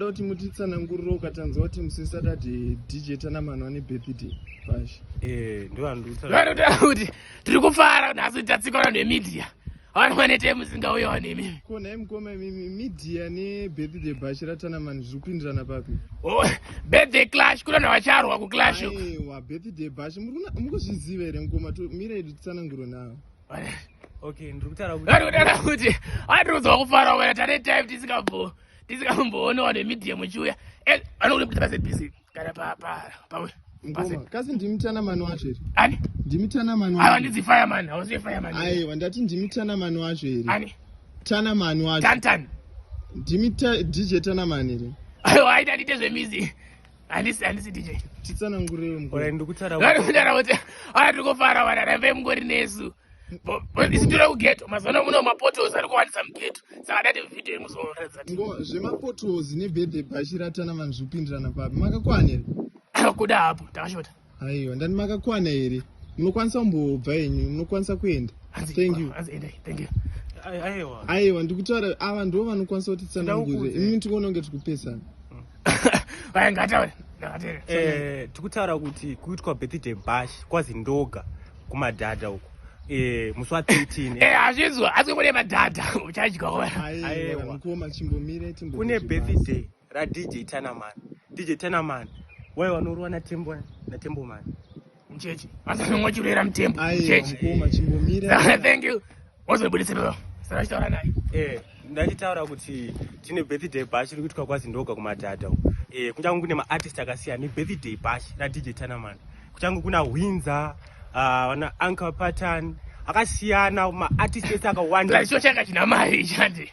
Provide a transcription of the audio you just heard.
Toda kuti mutitsanangurire ukatanzwa kuti musi Saturday DJ Tanamani vane birthday bash. Eh, ndovanhu Vanotaura kuti tiri kufara nhasi tatsikwa vanhu vemedia. Vanhu vane time musingauyawo nemi. Ko nhai mukoma imimi media nebirthday bash raTanamani zviri kupindirana papi? Oh, birthday clash kuna vanhu vacharwa kuclash uku. Aiwa, birthday bash muri kuzviziva here mukoma? Mirai titsananguro nawo. Okay, ndiri kutaura kuti Vari kutaura kuti atiudzwa kufara wena tane time tisingambo tisingamboonewa nemedia muchiuya. Eh, vanokuti pa ZBC kana pa pa pa Mukoma, kasi ndimi Tanamani wacho here? Ani? Ndimi Tanamani Ava wacho. ndidzi fireman, hausi fireman. Aiwa, ndati ndimi Tanamani wacho here? Ani? Tanamani wacho. Tantan. Ndimi DJ Tanamani here? Aiwa, aita ndite zvemizi. Handisi DJ. Titsanangurewo mukoma. Alright, ndiri kutaura kuti Vari kutaura kuti aya tiri kufara vana rambe mungori nesu. Isu tiri kugeto mazuva ano muno mapotos ari kuwandisa mugeto saka dati vhidhiyo imuzoratidza ti Ngoma, zvemapotholes nebirthday bash raTanamani zviri kupindirana papi? Makakwana here? kuda hapo takashota. Aiwa, ndani makakwana here? Munokwanisa kumbobva henyu, munokwanisa kuenda. Hanzi- Thank you. hanzi endai, thank you. Aiwa. Aiwa, ndikutaura ava ndo vanokwanisa kuti tsanangurire. Ndaukuudze. Imimi tikuona kunge tiri kupesana. Vaya ngataure. Ndakateerera. Eh, tikutaura kuti kuitwa birthday bash kwaZindoga kumadhadha uko. Eh, musi wa 13. Eh, hazvizwa asi kune madhadha uchadya wena. Aiwa, Aiwa. mukoma chimbomire timbo. Kune birthday ra DJ Tanaman. DJ Tanaman. Wai vanorwa na Tembo na Tembo man. Muchechi. Asi ngochirera mutembo. Aiwa, Muchechi. mukoma chimbomire. Thank you. Wozobudisa baba. Saka chitaura naye. Eh, ndachitaura kuti tine birthday bash iri kuitwa kwaZindoga kumadhadha uko. Eh, kunyange kune maartist akasiyana birthday bash ra DJ Tanaman. Kuchange kuna Windsor, vana Uncle Pattern akasiyana maartist ese akawanda. Icho changa china mari chandi.